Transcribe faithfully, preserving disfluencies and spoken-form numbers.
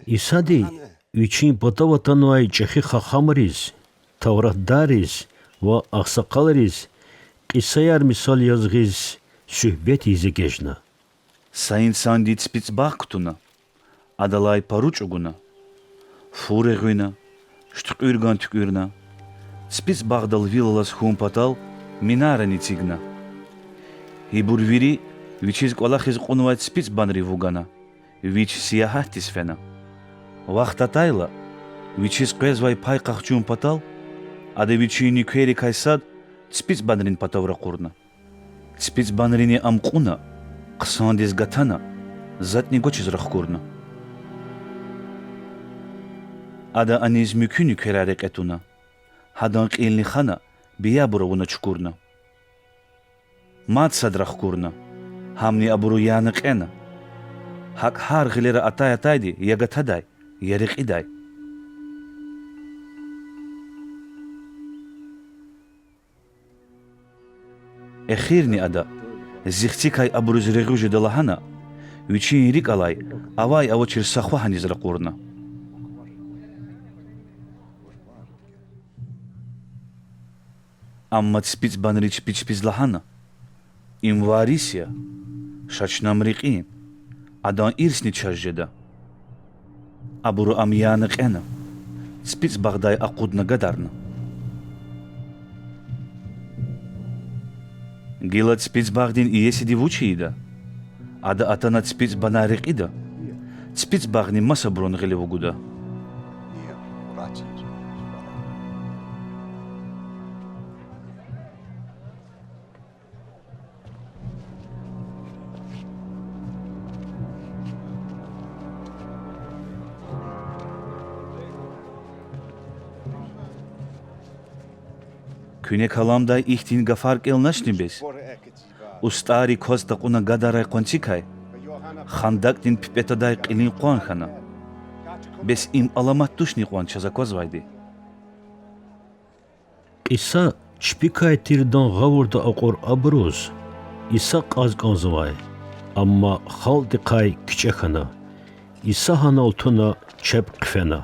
Исади Вичин патав атанвай чӀехи хахамриз, тавратдарриз ва агъсакъалриз кьисаяр мисал яз гъиз суьгьбет ийиз эгечӀна: Са инсанди ципицӀбагъ кутуна, адалай пару чӀугуна, фу регъуьна, шуьткьуьрган туькӀуьрна, ципицӀбагъдал вил алаз хьун патал минарани эцигна. Ибур вири вичиз кӀвалахиз кьунвай ципицӀбанрив вугана, вич сиягьатдиз фена. Вахт атайла, вичиз къвезвай пай къахчун патал, ада вичин нуькеррикай сад ципицӀбанрин патав ракъурна. ЦипицӀбанрини ам кьуна, хъсандиз гатана, затӀни гвачиз рахкурна. Ада аниз муькуь нуькерар рекье туна, гьадан кьилни хана, биябур авуна чукурна. Мад сад рахкурна, гьамни абуру яна кьена. ГьакӀ гьар гъилера атай-атайди я гатадай, я рекьидай. Эхирни ада, зи хцикай абуруз регъуь жеда лагьана, вичин рикӀ алай авай-авачир са хва гьаниз ракъурна. Амма ципицӀбанри чпи чпиз лагьана: Им варис я, ша чна ам рекьин, адан ирсни чаз жеда. Абуру ам яна кьена, ципицӀбагъдай акъудна гадарна. Гила ципицӀбагъдин иесиди вуч ийида? Ада атана ципицӀбанар рекьида, ципицӀбагъни масабурун гъиле вугуда. Куьне каламдай ихьтин гафар кӀелначни бес? УстӀарри кваз такьуна гадарай къванцикай хандакӀдин пипӀе тадай кьилин къван хьана. Бес им аламат тушни кьван чаз аквазвайди? Кьиса чпикай тирдан гъавурда акьур абуруз Иса кьаз кӀанзавай, амма халкьдихъай кичӀе хьана. Иса гьанал туна чеб хъфена.